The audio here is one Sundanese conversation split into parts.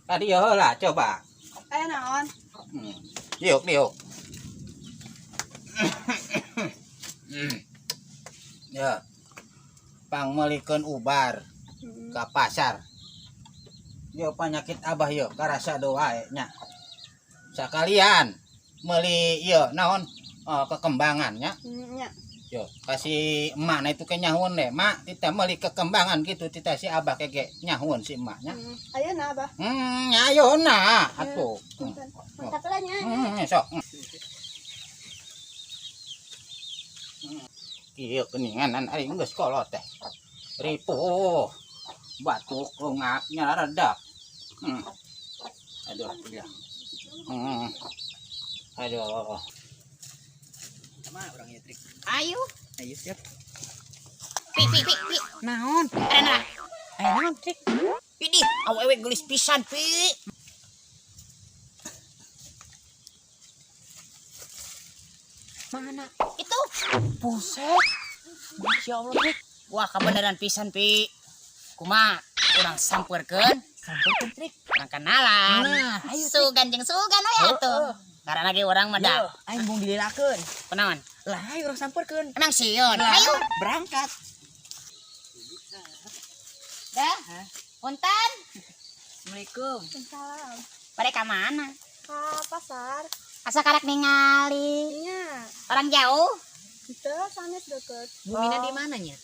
Tadi ya heula coba. Aya naon? Diuk diuk. Ya. Pangmeulikeun ubar ka pasar. Yo penyakit abah yo karasa doa nya. Sakalian meuli ieu naon kekembangan nya. Nya. Yo kasih emak na itu ke nyahuan deh mak tita meuli kekembangan gitu tita si abah kege nyahuan si emaknya. Ayeuna abah. Ayeuna atuh. Mantap lah nya. Sok. Ieu keninganan ari geus kolot teh. Ripuh. Batuk ngap nyaradak. Aduh, ya. Aduh. Sama orang ya, Trik. Ayo. Ayo siap. Pi pi pi pi. Naon? Ada Ayo naon, Trik? Idih, awewe geulis pisan, Pi. Mana? Itu. Buset. Masya Allah, Trik. Wah, kebenaran pisan, Pi. Kuma, urang sampeurkeun, Sampeurkeun, Trik. urang kenalan. Nah, ayo, Trik. Sugan jeung sugan we atuh. Karena ge urang mah da. Aing bung dililakeun. Kunaon? Lah, ayo urang sampeurkeun. Emang sieun. Ayo. Berangkat. Dah. Punten. Assalamualaikum. Salam. Bade ka mana? Ka pasar. Asa karek ningali. Nya. Orang jauh. Itu sanes deket. Bumina di mananya?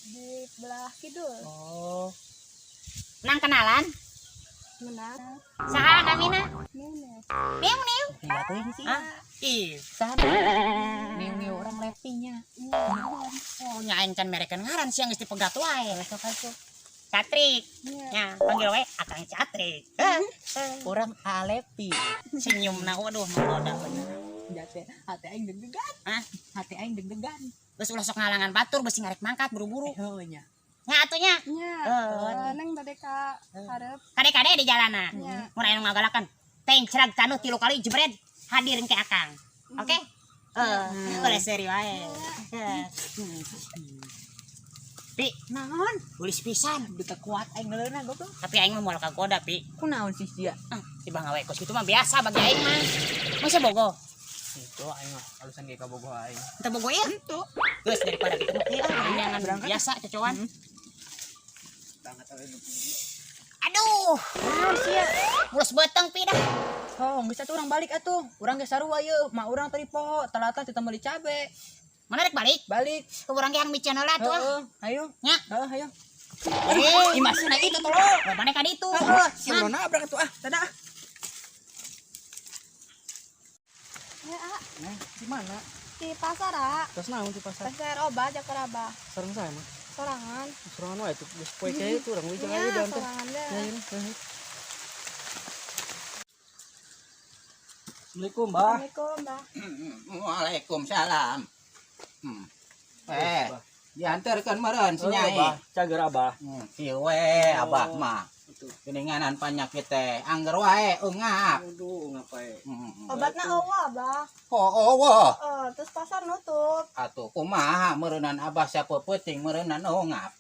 Di belah kidul. Oh. Nang kenalan? Menang. Saha namina? Nene. Niu niu. Iya teuing sih. Ah, ih. Saha? Niu-niu orang lepinya. Oh, nya aing can merekeun ngaran sia geus dipegat wae. Sok atuh. Catrik. Nya. Nya, panggil we Akang Catrik. Urang Alepi. Senyumna waduh menggoda bener. Jate, hati aing deg-degan. Hah? Hati aing deg-degan. Geus ulah sok ngalangan batur beusi ngarek mangkat buru-buru. Heuh nya. Nya atuh nya. Nya. Neng bade ka hareup. Kade-kade di jalanan. Nya. Mun aya nu ngagalakan, teng cerag tanuh 3 kali jebret hadir ke Akang. Oke? Boleh seri wae. Pi, Naon? geulis pisan. Duta kuat aing ngeuleuna goblok. Tapi aing mah moal kagoda, Pi. Kunaon sih sia? Ah, tiba ngawe kos kitu mah biasa bagi aing mah. Masa bogo? Itu aing mah alusan ge ka bogoh aing. Teu bogo ieu? Henteu. Geus daripada kitu mah ieu ah, Berangkat. biasa cocoan. Banget awe nu. Aduh, Naon sia? mulus beteng Pi dah. Oh, geus atuh urang balik atuh. Urang geus sarua ieu, mak urang tadi poho, telatan teu meuli cabe. Mana rek balik? Balik. Ke urang ge yang miceun heula atuh ah. Heeh, ayo. Nya. Heeh, ayo. Eh, Imasna itu tolong. mana ka ditu? Heeh, si urang nabrak atuh ah. Dadah. Nya, ah. Nah, di mana? Di pasar, ah. Terus naon di pasar? Pasar obat Jakarta. Sareng saya mah. Sorangan. Sorangan wae tuh geus poe kae itu urang we Nya, aja dan teh. sorangan deh. Ya, ya, ya. Assalamualaikum, Bah. Assalamualaikum, Bah. Waalaikumsalam. Diantarkeun meureun si Nyai. Bah, cager Abah. Kieu we abah mah. Geninganan panyakit teh angger wae eungap. Aduh, ngapain? Obatna eueuh, Abah. Oh, eueuh. Oh, terus pasar nutup. Atuh kumaha meureunan abah sapeupeting meureunan eungap.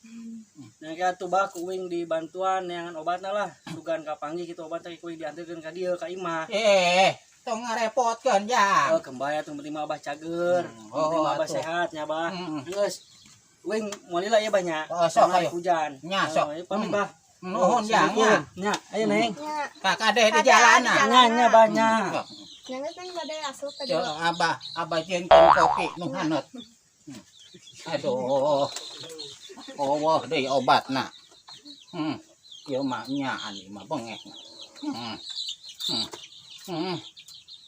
Nah, kayak atuh Bah kuing dibantuan neangan obatna lah. Sugan kapanggih kitu obatna kuing diantarkeun ka dieu ka imah. Tong ngarepotkeun jang. Oh, kembali atuh penting mah Abah cager. Penting mah Oh, Abah atuh. sehat nya, Bah. Geus. Kuing moal lila ya banyak. Oh, sok, ayo. Hujan. Nya, sok. Oh, ayo pamit, Bah. Nuhun jang nya. Nya, ayo Neng. Nya. Kakade di Kade jalanan. di Nya, nya banyak. Nya geus neng bade asup ka Yo, dieu. abah, abah jieunkeun kopi nu haneut. Aduh. Oh, deui obatna. Ieu mah nyaan ieu mah bengek.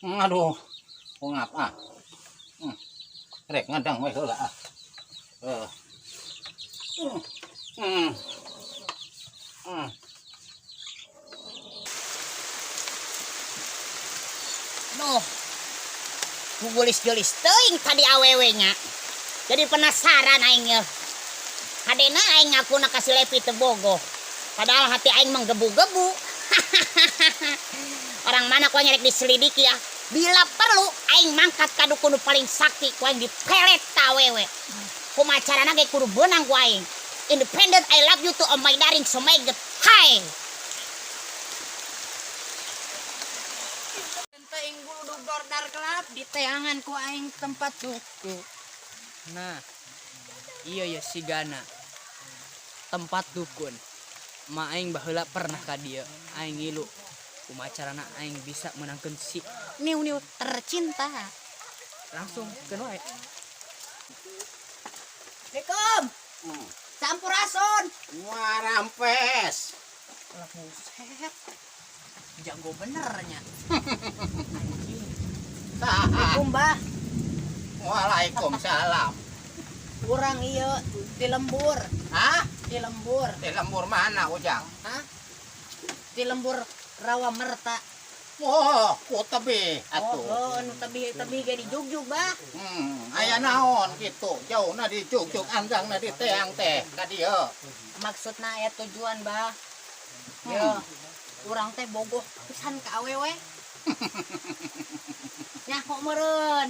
Aduh. Ungap ah. Rek ngadang we heula ah. Duh. Gugulis-gelis teuing tadi awewe nya. Jadi penasaran aing ye. Hadena aing ngakuna ka si Lepi teu bogoh. Padahal hati aing menggebu-gebu. Orang mana ku aing rek diselidiki ya. Bila perlu aing mangkat ka dukun nu paling sakti ku aing dipelet ka awewe. Kumaha carana ge kudu beunang ku aing. Independent I love you to oh my darling so my god. Hai. Gordar gelap di teangan ku aing tempat dukun. Nah, iya ya sigana tempat dukun. Ma aing baheula pernah ka dieu, aing ngilu. Kumaha carana aing bisa menangkeun si Niu Niu tercinta. Langsung keun wae. Assalamualaikum. Sampurasun. Warampes. Lah buset. Jago benernya. Saha? Assalamualaikum, Bah. Waalaikumsalam. Urang ieu di lembur, Hah? di lembur. Di lembur mana, Ujang? Hah? Di lembur Rawa Merta. Oh, ku tebih atuh. Oh, anu tebih tebih ge di Jugjug, Bah. Aya naon gitu. Jauhna di Jugjug, anggangna di teang teh ka dieu. Maksudna aya tujuan, Bah. Yo, urang teh bogoh pisan ka awewe. Nyaho meureun.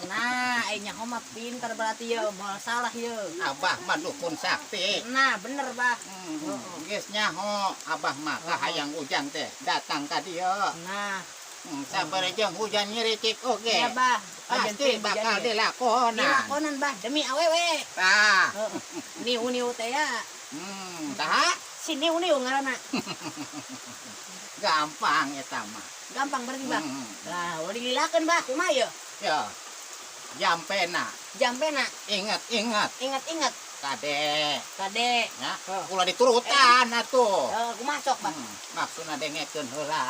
Nah, ai nyaho mah pinter berarti ye, moal salah ye. Abah mah dukun sakti. Nah, bener, Bah. Geus nyaho abah mah kahayang Ujang teh datang ka dieu. Nah, Sabar jeung hujan nyericik oge. iya, Bah. Pasti bakal dilakonan. Dilakonan, Bah, demi awewe. Tah. Heeh. Niu-niu teh ya. Saha? Si niu-niu ngaranna. Gampang eta mah. Gampang berarti, Bah. Lah, udah dililakeun, Bah, kumaha ye? Ya. Jampena, Jampena, ingat-ingat ingat-ingat kade. Kade. Ya, ulah diturutan atuh. Eh, kumaha sok, Bah? Maksudna dengekeun heula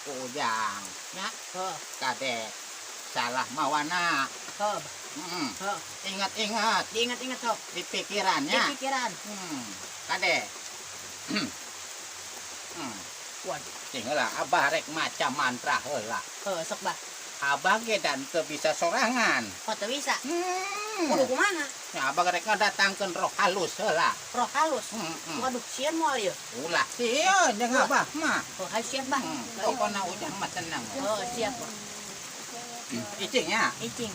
ku Ujang. Ya, kade. Salah mawana. Heeh, Bah. Heeh. Ingat-ingat Diingat-ingat sok. di pikirannya. Di pikiran. Kade. Waduh. Cing heula abah rek maca mantra heula. Heuh, sok, Bah. Abah ge dan teu bisa sorangan. Oh, teu bisa. Kudu kumaha? Ya, abah rek ngadatangkeun roh halus heula. Roh halus. Waduh, sieun moal ieu. Ulah sieun jeung abah mah. Oh, hayu siap, Bah. Pokona Ujang mah tenang. Oh, siap, Bah. Icing ya. Icing.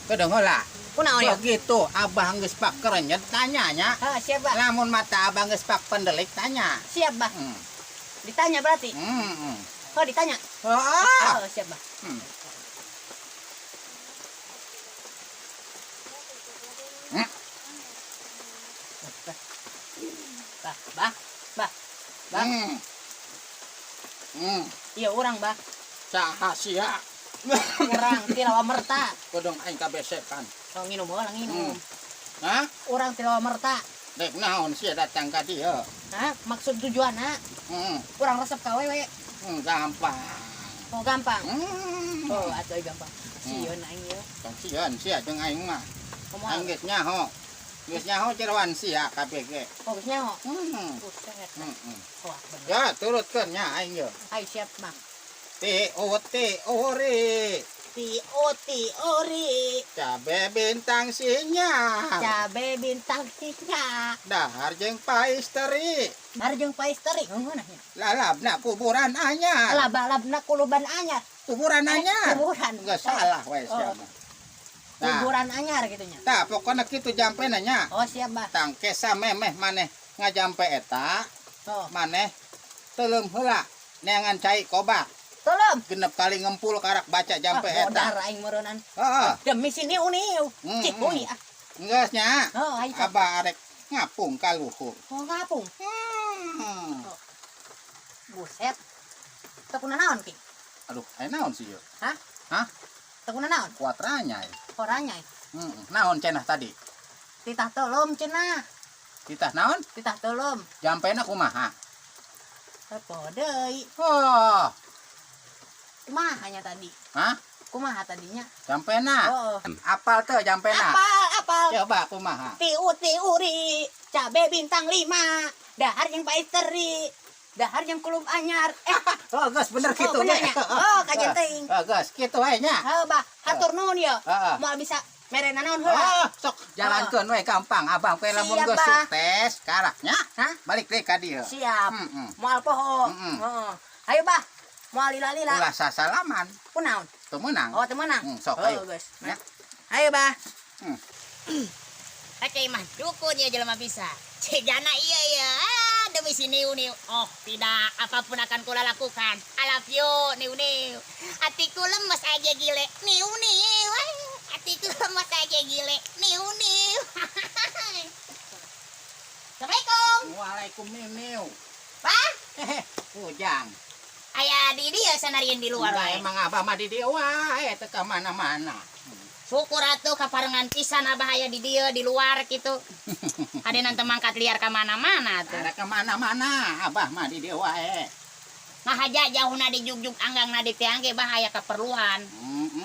Kedeung heula. Kunaon ya? Begitu abah geus pak kerenyet tanyanya. Heuh, siap, Bah. Lamun mata abah geus pak pendelik tanya. Siap, Bah. Ditanya berarti. Oh, ditanya. Ah. Oh, siap, Bah. Bah, Bah, Bah. Bah. Iya, urang, Bah. Saha sia? Urang ti Rawa Merta. Kodong aing kabesekan. Oh, nginum heula, nginum. Hah? Urang ti Rawa Merta. Dek naon sia datang ka dieu? Hah? Maksud tujuanna urang resep ka awewe. Gampang. Oh, gampang. Oh, atuh gampang. Sieun aing ieu. Tong sieun sia jeung aing mah. Kumaha? Aing geus nyaho. Geus nyaho jeroan sia kabeh ge. Oh, geus nyaho. Buset. Wah, bener. Ya, turutkeun nya aing ye. Ayo siap, Bang. Ti o ti ori. Ti o ti ori. Cabe bintang sinyal. Cabe bintang sinyal. Dahar jeung pais teri. Dahar jeung pais teri. Ngeunah nya. Lalabna kuburan anyar. Lalabna kuluban anyar. Kuburan anyar. Kuburan. Enggak salah we sia mah. Nah. Kuburan anyar gitu nya. Tah pokona kitu jampena nya. Oh, siap, Bah. Tangkesa memeh maneh ngajampe eta. Oh. Maneh teuleum heula neangan cai kobak. Tolong. Genep kali ngempul karak baca jampe ah, eta. Modar aing meureunnan. Heeh. Demi sini uniu. Cik ui ah. Geus nya. Oh, ayo. Abah arek ngapung ka luhur. Oh, ngapung. Oh. Buset. Teu kuna naon ki? Aduh, aya naon sih ieu? Hah? Hah? Teu kuna naon? Kuatranya. Orangnya. Naon cenah tadi? Titah tolom cenah. Titah naon? Titah tolom. Jampena kumaha? Poho deui. Oh. Kumaha nya tadi? Hah? Kumaha tadinya? Jampena. Oh. Apal teu jampena? Apal, apal. Coba kumaha? Tiu tiuri, cabe bintang 5, dahar jeung pais teri, dahar jeung kulub anyar. Oh, geus bener Oh, kitu bener nya. Oh, kajen teuing. Oh, geus kitu we nya. Heuh, bah, hatur nuhun ye. Heeh. Moal bisa mere nanaon heula. Oh, sok jalankeun we gampang. Abang we lamun Siap, geus Bah. sukses karaknya. Hah? Balik deui ka dieu. Siap. Moal poho. Heeh. Ayo, bah. Moal lila-lila. Ulah sasalaman. Kunaon? Teu meunang. Oh, teu meunang. Sok Oh, ayo. geus. Ya. Ayo, bah. Oke mah dukun ya jelema bisa. Cigana iya ya. Ah, demi si Niu Niu. Oh, tidak, apapun akan kula lakukan. I love you, Niu Niu. Hatiku lemes aja gile. Niu Niu. Ah, hatiku lemes aja gile. Niu Niu. Assalamualaikum. Waalaikum Niu. Pak, Hehe, ujang. Aya di dieu sanarian di luar Enggak, wae. emang abah mah di dieu wae teu ka mana-mana. Syukur atuh kaparengan pisan abah aya di dieu di luar gitu. Ada nanti mangkat liar ka mana-mana tuh. Ada ke mana-mana, abah mah di dieu wae. Ngahaja jauhna di jugjug anggangna di tiang ge bah aya keperluan.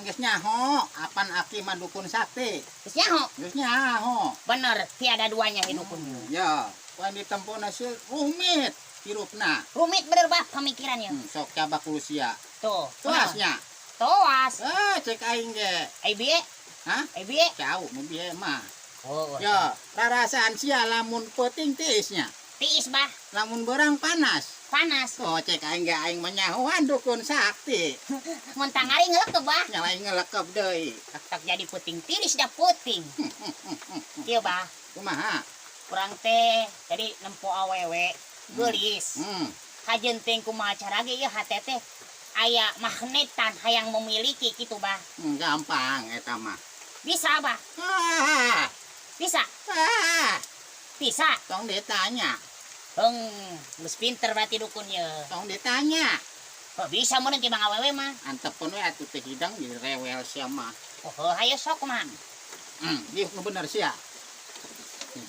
Geus nyaho, apan aki mah dukun sakti. Geus nyaho. Geus nyaho. Bener, tiada duanya dukun. Ya, poe ditempona sih rumit hirupna. Rumit bener bah pemikirannya. Sok cabak sia. Tuh, Toasnya. Toas. Eh, cek aing ge. Ai bieu? Hah? Ai bieu? Jauh nu bieu mah. Oh, Ya, rarasaan sia lamun peuting tiisnya. Tiis bah, Lamun berang panas. Panas. Oh, cek aing ge aing menyahoan dukun sakti. Mun tangari ngelekep bah. Nyalain ngelekep deui. Tak jadi puting tiris dah puting. Kieu bah, Kumaha? Kurang teh jadi nempo awewe geulis. Kajeun teh kumaha cara ge ieu hate teh aya magnetan hayang memiliki gitu bah. Gampang eta mah. Bisa bah? Ah, Bisa? ah, Bisa. Tong ditanya, Heng, geus pinter berarti dukun ye. Tong ditanya. Oh, bisa mun tibang awewe mah. Antepun we atuh teh hidang di rewel sia mah. Oh, hayo sok mah. Ieu nu bener sia.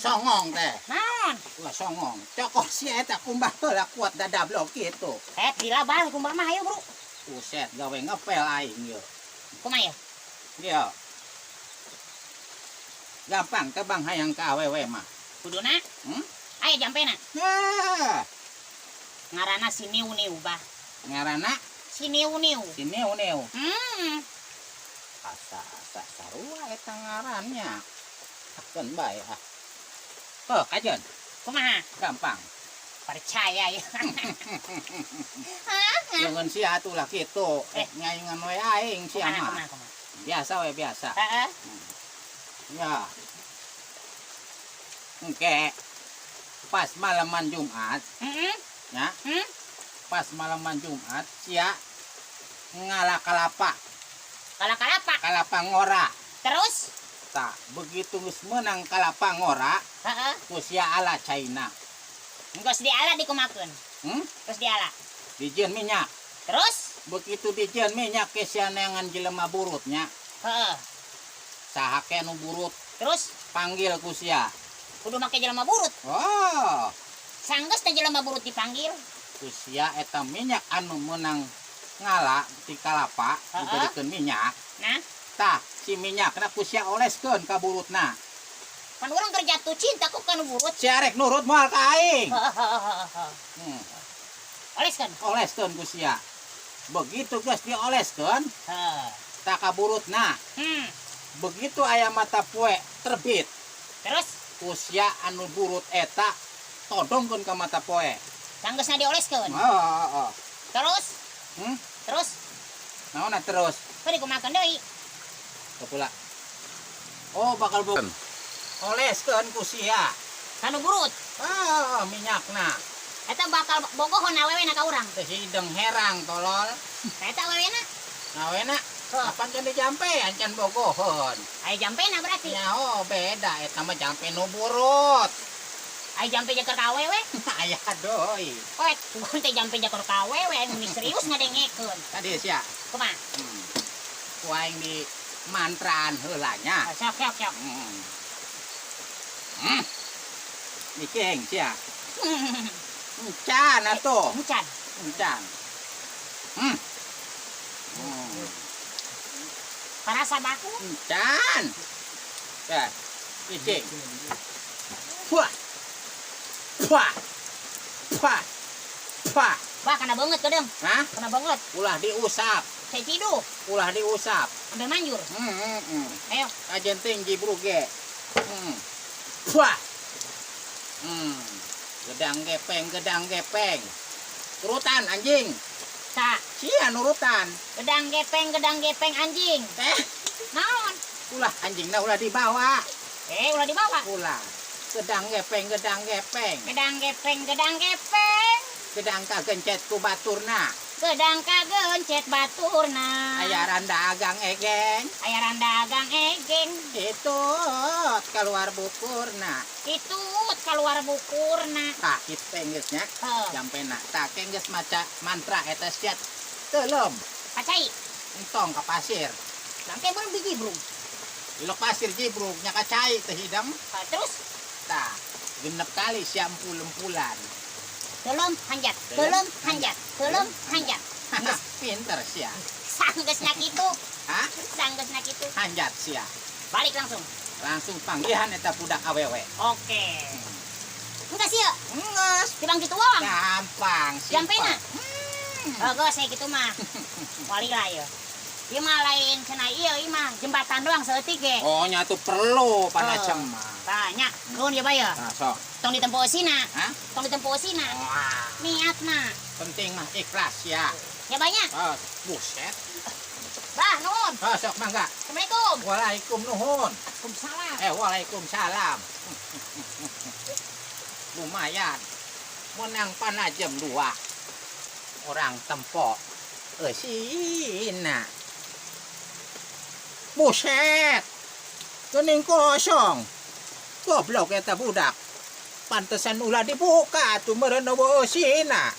Songong teh. Naon? Wah, songong. Cokor sia eta kumbah heula kuat dadablok kitu. Eh, dilabal kumbah mah hayo, Bro. Buset, gawe ngepel aing ye. Kumaha ya? Iya. Gampang tebang hayang ka awewe mah. Kuduna? Hmm? Aya jampena. Ah, Ngaranna si Niu Niu bah. Ngaranna Si Niu Niu. Si Niu Niu. Asa asa sarua eta ngarannya. Akeun bae ah. Oh, kajeun. Kumaha? Gampang. Percaya ya. Jangan sia atuh lah kitu. Eh. Eh, nyaingan we aing sia Kumaha, mah. kumaha, kumaha. Biasa we biasa. Heeh. Ya. Engke. Pas malaman Jumat, ya. Pas malaman Jumat, sia ngala kalapa, Kala kalapa. Kalapa ngora. Terus? Tah, begitu geus menang kalapa ngora, ku sia ala caina. Geus diala dikumakeun. Hmm? Terus diala. Dijieun minyak. Terus? Begitu dijieun minyak ke sia neangan jelema burutnya. Saha ke nu burut? Terus? Panggil ku sia. Kudu make jelema burut. Oh. Sanggeus teh jelema burut dipanggil. Ku sia eta minyak anu menang ngala ti kalapa dijadikeun minyak. Nah. Tah, si minyakna ku sia oleskeun ka burutna. Pan urang keur jatuh cinta ku kana burut. Sia rek nurut moal ka aing. Heeh. Oleskeun. Oleskeun ku sia. Begitu geus dioleskeun, tah ka burutna. Begitu aya mata poe terbit. Terus? Ku sia anu burut eta todongkeun ka mata poe. Sanggeusna dioleskeun. Heeh. Terus? Terus? Naonna terus? Tadi kumakeun deui. Pula. Oh, bakal bu. Oleskeun ku sia. Kanu burut. Ah, minyakna. Eta bakal bogohon awewe na ka urang. Teh hideng herang tolol. Eta awewena. Awena. Heuh. Kapan can dijampe ancan bogohon. Aya jampena berarti. Nya oh beda eta mah jampe nu burut. Aya jampe jakeur ka awewe. Aya doi. Poe, tunggu teh jampe jakeur ka awewe anu misterius ngadengekeun. Tadi sia. Kumaha? Ku aing di mantraan heula nya. Oh, sok sok sok. Mikeng sia. Encan atuh. Encan. Encan. Parasa baku. Encan. Ya, cicing. Wah. Wah. Wah. Wah. Wah, kena banget kedeng. Hah? Kena banget. Ulah diusap. Saya ciduh. Ulah diusap. Sampai manjur. Ayo. Kajen tinggi bruge. Wah. Gedang gepeng, gedang gepeng. Urutan anjing. Tak. Sia nurutan. Gedang gepeng, gedang gepeng anjing. Eh. Naon? Ulah anjingna ulah dibawa. Eh, ulah dibawa. Ulah. Gedang gepeng, gedang gepeng. Gedang gepeng, gedang gepeng. Gedang kagencet ku baturna. Gedang kagencet baturna. Aya randa agang egeng. Aya randa agang egeng. Itu keluar bukurna. Itu keluar bukurna. Tah kitu teh geus nya. Heuh. Jampena. Tah ke geus maca mantra eta sia teuleum. Pacai. Entong ka pasir. Bangke belum dijibrung. Ilok pasir jibrug nya ka cai teh hidang. Heuh, terus Tah 6 kali sia empul-empulan. Teuleum hanjat, teuleum hanjat, teuleum hanjat. Pinter sia. Sanggeusna kitu, Hah? sanggeusna kitu. Hanjat sia. Balik langsung. Langsung panggihan eta budak awewe. Oke. Enggak sih ya? Geus. Tibang kitu wong. Gampang simpel. Jampena. Oh, geus saya kitu mah. Wali lah ya. Ieu mah lain cenah ieu ieu mah jembatan doang saeutik ge. Oh, nya tuh perlu panacem mah. Banyak. Nuhun ya, Pak ya. Nah, sok. Tong ditempo eusina. Hah? Tong ditempo eusina. Wah, Niatna. penting mah ikhlas ya. Ya banyak. Oh, buset. Bah, nuhun. Oh, sok mangga. Assalamualaikum. Waalaikum nuhun. Waalaikumsalam. Eh, waalaikumsalam. Lumayan. Menang panajem 2. Orang tempok. Eusina. Buset. Geuning kosong. Goblok eta budak. Pantesan ulah dibuka atuh meureun eueuh eusina.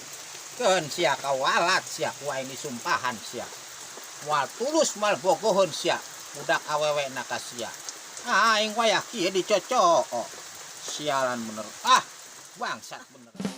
Keun sia kawalat sia ku aing disumpahan sia. Moal tulus moal bogoheun sia budak awewe na ka sia. Aing wayah kieu dicocok. Sialan bener. Ah, bangsat bener.